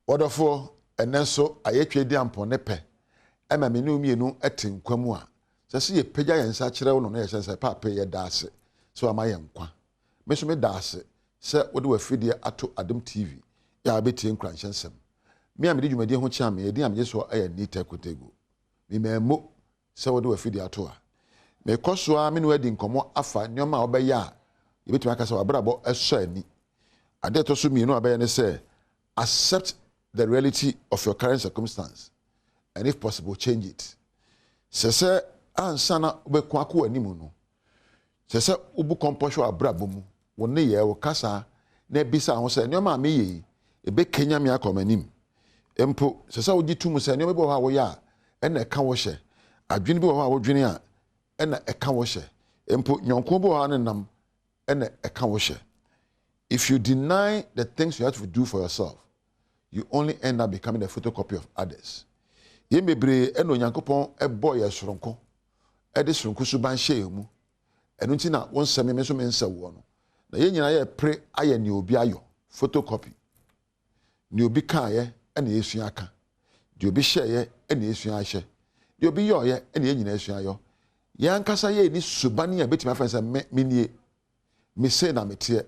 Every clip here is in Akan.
Ɔdɔfoɔ, ɛnnɛ nso ayɛ Tweaduampɔn ne pɛ ma me ne wo mmienu te nkwa mu a, sɛ sɛ yɛpagya yɛn nsa kyerɛ wo no na yɛhyɛ no sɛ, Paapa yɛda ase sɛ wama yɛn nkwa. Me nso meda ase sɛ wode w'afidie ato Adom TV a wobɛtie nkuranhyɛ nsɛm. Me a medi dwumadie ho kyea me, edin a megye soɔ yɛ Nita Kotegu. Memammu sɛ wode w'afidie ato a. Mekɔ so ara me ne wo adi nkɔmmɔ afa nneɛma a wobɛyɛ a yɛbɛtumi aka sɛ w'abrabɔ sɔ ani. Adeɛ a ɛtɔ so mmienu a wobɛyɛ ne sɛ, accept the reality of your current circumstance and if possible change it. Sɛ sɛ ansa na wobɛko akɔ w'anim no, sɛ sɛ wobu kɔmpɔ hwɛ w'abrabɔ mu, wo nneyɛɛ, wo kasa, na bisa ho sɛ nneɛma a meyɛ yi, ɛbɛkanya me akɔ m'anim. Mpo, sɛ sɛ wogye tom sɛ nneɛma bi wɔ hɔ a woyɛ a, ɛna ɛka wo hyɛ. Adwene bi wɔ hɔ a wodwene a, ɛna ɛka wo hyɛ. Mpo, nyɔnko bi wɔ hɔ a ne nam ɛna ɛka wo hyɛ. If you deny the things you have to do for yourself, you only end up becoming a photocopy of others. Yɛn bebree ɛna Onyankopɔn ɛbɔɔ yɛ soronko, ɛde soronko suban hyɛ yɛn mu. Ɛno nti na wo nsɛ me, me nso me nsɛ woɔ no. Na yɛn nyinaa yɛpere ayɛ nea obi ayɔ, photocopy. Nea obi kaeɛ ɛna yɛsua aka. Deɛ obi hyɛeɛ ɛna yɛsua ahyɛ. Deɛ obi yɔeɛ ɛna yɛn nyinaa asua ayɔ. Yɛn ankasa yɛnni suban a yɛbɛtumi afrɛ sɛ me, me nie. Me sei na meteɛ.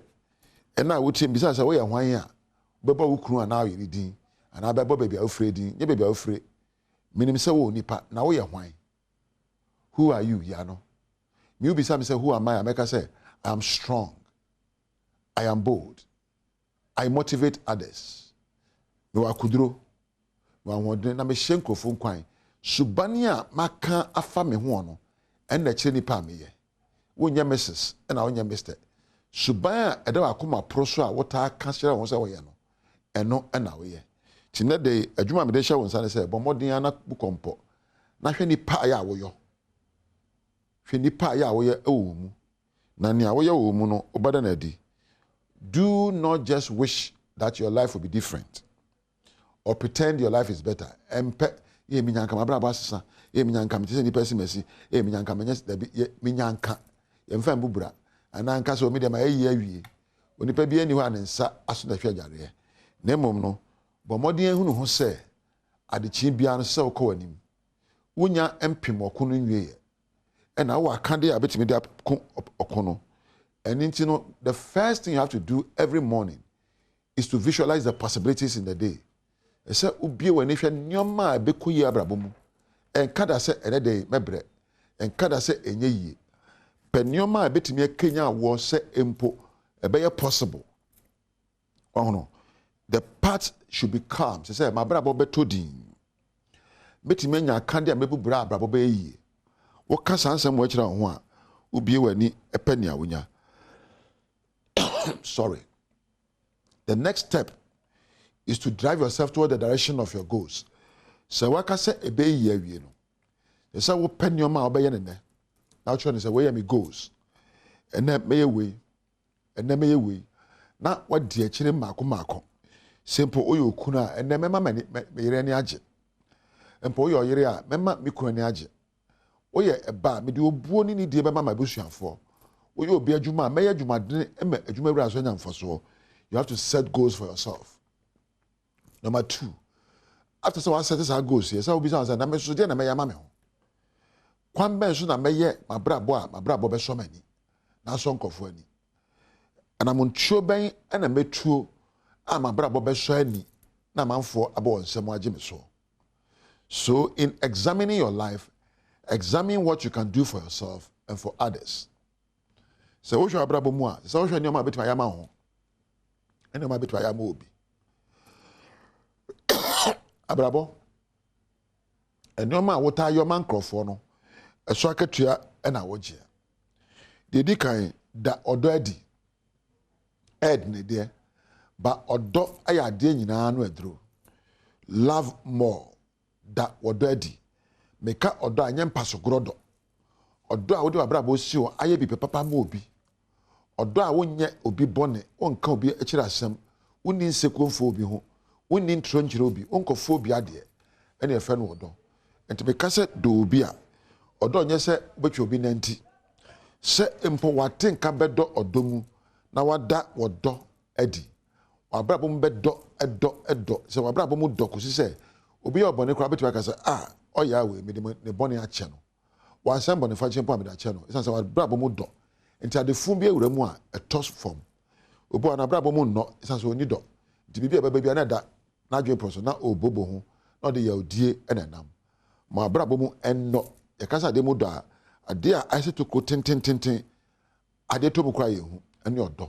Ɛna a wotie bisa sɛ woyɛ hwan a, wobɛbɔ wo kunu anaa wo yere din, anaa bɛbɔ baabi a wofire din, nyɛ baabi a wofire. Menim sɛ wowɔ nipa, na woyɛ hwan? Who are you? Ya no. Me wobisa me sɛ who am I a, mɛka sɛ I am strong. I am bold. I motivate others. Mewɔ akoduro, mewɔ ahoɔden na mehyɛ nkurɔfoɔ nkwan. Suban a maka afa me ho no, ɛnna ɛkyerɛ nipa a meyɛ. Wonyɛ Mrs. Ɛna wonyɛ Mr. Suban a ɛda w'akoma poro so a wotaa ka kyerɛ wo ho sɛ woyɛ no, ɛno ɛna woyɛ. Nti nnɛ da yi, adwuma a mede hyɛ wo nsa ne sɛ, bɔ mmɔden ara na bu kɔmpɔ na hwɛ nipa a yɛ a woyɔ. Hwɛ nipa a yɛ a woyɛ wɔ wo mu. Na nea woyɛ wɔ wo mu no, wobɛda no adi. Do not just wish that your life will be different or pretend your life is better. Ɛmpɛ, yɛ menya nka m'abrabɔ asesa, yɛ menya nka mete sɛ nipa asi m'asi, yɛ menya nka menyɛ dabi, yɛ menya nka. Yɛmfa mbu bra. Anaa nka sɛ omi deɛ ma yɛyi awie. Onipa bi ani hɔ a ne nsa aso na ɛhwɛ adwareɛ. Na mmom no, bɔ mmɔden ahunu ho sɛ adekyee biara no sɛ wokɔ w'anim. Wonya mpem ɔko no nwieɛ. Ɛna wowɔ akadeɛ a wobɛtumi de ako ɔko no. Ɛno nti no, the first thing you have to do every morning is to visualize the possibilities in the day. Ɛsɛ wobie w'ani hwɛ nneɛma a ɛbɛkɔ yie abrabɔ mu. Ɛnka da sɛ ɛnɛ da yi mɛbrɛ. Ɛnka da sɛ ɛnyɛ yie. Pɛ nneɛma a ɛbɛtumi akanya woɔ sɛ mpo ɛbɛyɛ possible. Ɔhono, the path should be calm. Sɛ sɛ m'abrabɔ bɛtɔ din. Mɛtumi anya akadeɛ a mɛbu bra abrabɔ bɛyɛ yie. Woka saa nsɛm wɔ akyerɛ wo ho a, wobie w'ani pɛ nea wonya. Sorry. The next step is to drive yourself toward the direction of your goals. Sɛ waka sɛ ɛbɛyɛ yie awie no, ɛsɛ sɛ wopɛ nneɛma a wobɛyɛ ne nnɛ na wokyerɛ no sɛ wei yɛ me goals. Ɛnnɛ mɛyɛ wei, ɛnnɛ mɛyɛ wei, na wadi akyire mmaako mmaako. Sɛ mpo woyɛ okunu a, ɛnnɛ mɛma me yere ani agye. Mpo woyɛ ɔyere a, mɛma me kunu ani agye. Woyɛ ɛba a, mede obuo ne nidie bɛma m'abusuafoɔ. Woyɛ obi adwuma a, mɛyɛ adwumadene ma adwumawura nso anya mfasoɔ. You have to set goals for yourself. Number two, after sɛ wasɛte saa goals yɛ sɛ wobisa wo sɛ, na me nso deɛ na mɛyɛ ama me ho? Kwan bɛn so na mɛyɛ m'abrabɔ a m'abrabɔ bɛsɔ m'ani na asɔ nkurɔfoɔ ani? Anamontuo bɛn na mɛtuo a m'abrabɔ bɛsɔ ani na amanfoɔ abɔ wɔn nsam agye me soɔ? So in examining your life, examine what you can do for yourself and for others. Sɛ wohwɛ abrabɔ mu a, sɛ wohwɛ nneɛma a bɛtumi ayɛ ama wo ho, nneɛma a bɛtumi ayɛ ama obi. Abrabɔ, nneɛma a wotaa yɛ ma nkurɔfoɔ no, ɛso akatua na wogyeɛ. Deɛ ɛdi kan, da ɔdɔ adi. Ɛd ne deɛ, ba ɔdɔ yɛ adeɛ nyinaa no aduro. Love more, da wɔdɔ adi. Meka ɔdɔ a, ɛnyɛ mpasogorɔ dɔ. Ɔdɔ a wode w'abrabɔ si hɔ ayɛ biribi papa ma obi. Ɔdɔ a wonyɛ obi bɔne, wonka obi akyiri asɛm, wonni nsekuo mfa obi ho, wonni ntorɔ nkyerɛ obi, wonkɔfa obi adeɛ, ɛne yɛfrɛ no ɔdɔ. Nti meka sɛ dɔ obi a, ɔdɔ nyɛ sɛ wobɛtwa obi nanti. Sɛ mpo wate nka bɛdɔ ɔdɔ mu na wada wɔdɔ adi. W'abrabɔ mu bɛdɔ, dɔ, dɔ. Sɛ w'abrabɔ mu dɔ kɔsi sɛ obi yɛ ɔbɔne koraa bɛtumi aka sɛ, ah, ɔyɛ a wei, mede ne bɔne akyɛ no. Wansɛm bɔne fakyɛ mpo a mede akyɛ no. Ɛsiane sɛ w'abrabɔ mu dɔ. Nti adefo bi awura mu a, ɛtɔ fam. Obi wɔ n'abrabɔ mu nnɔ, ɛsiane sɛ ɔnni dɔ. Nti biribi a ɛbɛba biara na ɛda n'adwene pɔ so na ɔrebobo ho na ɔde yawdie na ɛnam. Mo abrabɔ mu nnɔ. Yɛka sɛ adeɛ mu dɔ a, adeɛ a ayɛ sɛ tokuro tentententen, adeɛ tɔ mu koraa yɛnhu, ɛne ɔdɔ.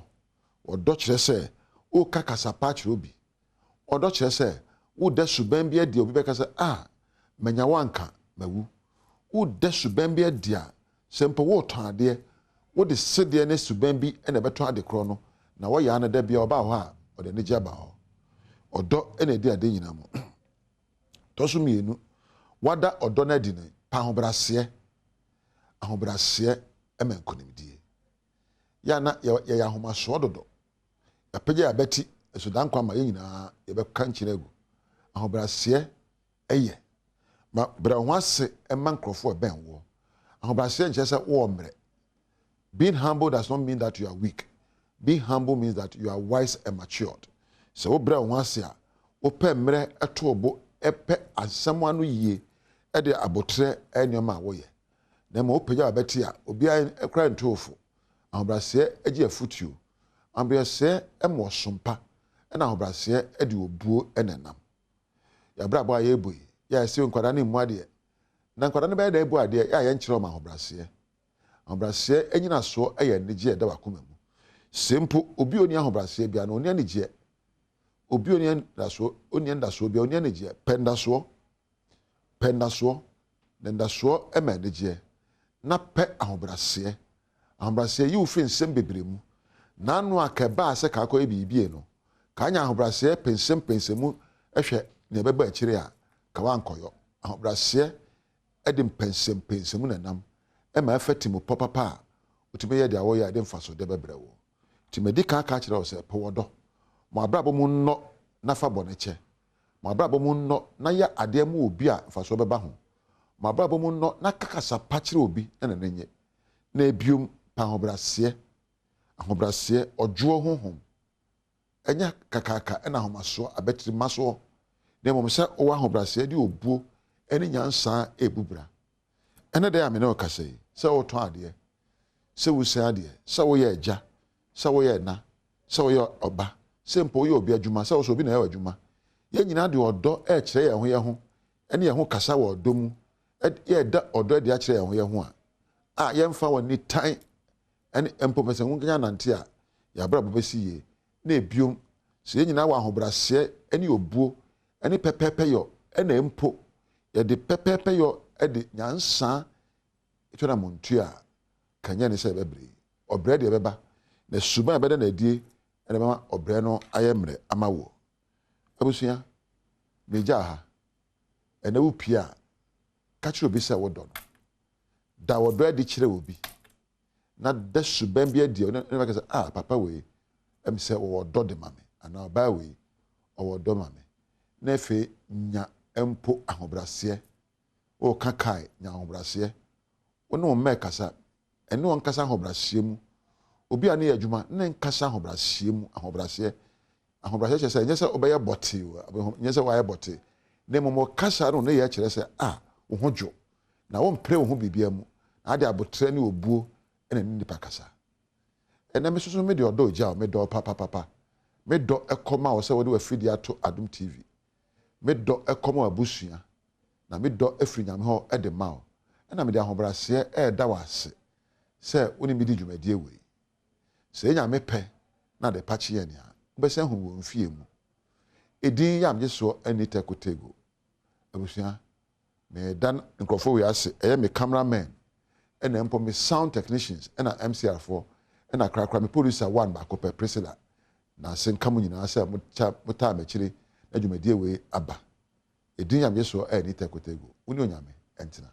Ɔdɔ kyerɛ sɛ woreka kasa pa akyerɛ obi. Ɔdɔ kyerɛ sɛ woreda suban bi adi a obi bɛka sɛ, ah, manya wo anka mawu. Woreda suban bi adi a, sɛ mpo woretɔn adeɛ, wode sedeɛ ne suban bi na ɛbɛtɔn ade korɔ no, na wɔyɛ ara no da biara ɔba hɔ a, ɔde anigye aba hɔ. Ɔdɔ na ɛdi adeɛ nyinaa mu. Tɔ so mmienu, wada ɔdɔ no adi no, pa ahobrɛaseɛ. Ahobrɛaseɛ ma nkonimdie. Yɛ a na yɛyɛ ahomasoɔ dodo. Yɛapagya yɛn abati, nso da nkwa ma yɛn nyinaa yɛbɛka nkyene agu. Ahobrɛaseɛ yɛ. Ma brɛ wo ho ase ma nkurɔfoɔ a ɛbɛn woɔ. Ahobrɛaseɛ nkyerɛ sɛ wowɔ mmerɛ. Being humble does not mean that you are weak. Being humble means that you are wise and matured. Sɛ wobrɛ wo ho ase a, wopɛ mmerɛ to wo bo pɛ asɛm ano yie de aboterɛ nneɛma a woyɛ. Na mmom wopagya w'abati a, obiara koraa ntu wo fo. Ahobrɛaseɛ gye afotuo. Ahobrɛaseɛ ma ɔsom pa, ɛna ahobrɛaseɛ de obuo na ɛnam. Yɛn abrabɔ a yɛrebɔ yi, yɛ a yɛse nkwadaa no mmu adeɛ. Na nkwadaa no bɛyɛ dɛn abu adeɛ yɛ a yɛnkyerɛ wɔn ahobrɛaseɛ? Ahobrɛaseɛ nnyinasoɔ yɛ anigyeɛ a ɛda w'akoma mu. Sɛ mpo obi a ɔnni ahobrɛaseɛ biara no, ɔnni anigyeɛ. Obi a ɔnni anidasoɔ, ɔnni anidasoɔ biara, ɔnni anigyeɛ. Pɛ ndasoɔ. Pɛ ndasoɔ. Na ndasoɔ ma anigyeɛ. Na pɛ ahobrɛaseɛ. Ahobrɛaseɛ yi wo firi nsɛm bebree mu. N'ano a ka ɛbaa sɛ ka akɔyɛ biribi no, ka anya ahobrɛaseɛ pɛnsɛmpɛnsɛmu hwɛ nea ɛbɛba akyire a, ka woankɔyɔ. Ahobrɛaseɛ de mpɛnsɛmpɛnsɛmu na ɛnam ma ɛfa timmupɔ papa a wotumi yɛ deɛ wɔyɛ a ɛde mfasodeɛ bɛbrɛ wo. Nti madi kan aka akyerɛ wo sɛ, pɛ ɔdɔ. Ma w'abrabɔ mu nnɔ na fa bɔne kyɛ. Ma w'abrabɔ mu nnɔ na yɛ adeɛ ma obi a mfasoɔ bɛba ho. Ma w'abrabɔ mu nnɔ na ka kasa pa kyerɛ obi na n'ani nnye. Na ebiom, pɛ ahobrɛaseɛ. Ahobrɛaseɛ, ɔdwoɔ honhom. Ɛnyɛ kakraka na ahomasoɔ abatiri mma soɔ, na mmom sɛ wowɔ ahobrɛaseɛ de obuo ne nyansa rebu bra. Ɛnnɛ da yi a me ne wo kasa yi, sɛ wotɔn adeɛ, sɛ wosua adeɛ, sɛ woyɛ agya, sɛ woyɛ ɛna, sɛ woyɛ ɔba, sɛ mpo woyɛ obi adwuma, sɛ wo nso obi na ɛyɛ w'adwuma, yɛn nyinaa de ɔdɔ rekyerɛ yɛn ho yɛn ho ne yɛn ho kasa wɔ ɔdɔ mu, yɛreda ɔdɔ adi akyerɛ yɛn ho yɛn ho a, a yɛmfa wɔn nitan ne mpo pɛsɛmenkominya nante a, yɛn abrabɔ bɛsi yie. Na ebiom, sɛ yɛn nyinaa wɔ ahobrɛaseɛ ne obuo ne pɛpɛɛpɛyɔ na mpo yɛde pɛpɛɛpɛyɔ de nyansa tu anammɔntuo a, ka nyɛ ne sɛ yɛbɛbrɛ yi. Ɔbrɛ deɛ ɛbɛba, na suban a ɛbɛda no adie na ɛbɛma ɔbrɛ no ayɛ mmerɛ ama woɔ. Abusua, megyaa ha. Ɛnnɛ wopue a, ka kyerɛ obi sɛ wodɔ no. Da ɔdɔ adi kyerɛ obi. Na da suban bi adi a ɔne bɛka sɛ, ah, papa wei, ɛm sɛ ɔwɔ ɔdɔ de ma me, anaa ɔbaa wei, ɔwɔ ɔdɔ ma me. Na afei nya mpo ahobrɛaseɛ. Woka kae, nya ahobrɛaseɛ. Wo ne wo mma ɛkasa, ɛne wɔn nkasa ahobrɛaseɛ mu. Obi a ne yɛ adwuma, ne nkasa ahobrɛaseɛ mu, ahobrɛaseɛ. Ahobrɛaseɛ kyerɛ sɛ ɛnyɛ sɛ wobɛyɛ bɔtee o, ɛnyɛ sɛ woayɛ bɔtee, na mmom wo kasa no ne yɛ kyerɛ sɛ a wo ho dwo, na wompere wo ho biribiara mu, na ade aboterɛ ne obuo na ne nipa kasa. Ɛnɛ me soso me de ɔdɔ ogya o, me dɔ papapapa. Me dɔ ɛkɔ ma wo sɛ wode w'afidie ato Adom TV. Me dɔ ɛkɔ ma w'abusua, na me dɔ ɛfiri Nyame hɔ de ma wo. Ɛna mede ahobrɛaseɛ ɛreda wo ase sɛ wo ne me di dwumadie wei. Sɛ Nyame pɛ na ade pa kye yɛn a, wobɛsan ahu me wɔ mfie mu. Edin yamgye soɔ ɛnni Tɛkotego. Abusua, meda nkurɔfoɔ wei ase, ɛyɛ me camera men, ɛna mpo me sound technicians, ɛna MCR foɔ, ɛna korakora me producer one baako pɛ, Priscilla. Nase nka mo nyinaa sɛ motaa m'akyire na dwumadie wei aba. Edin yamgye soɔ ɛnni Tɛkotego. Wo ne Onyame ntena.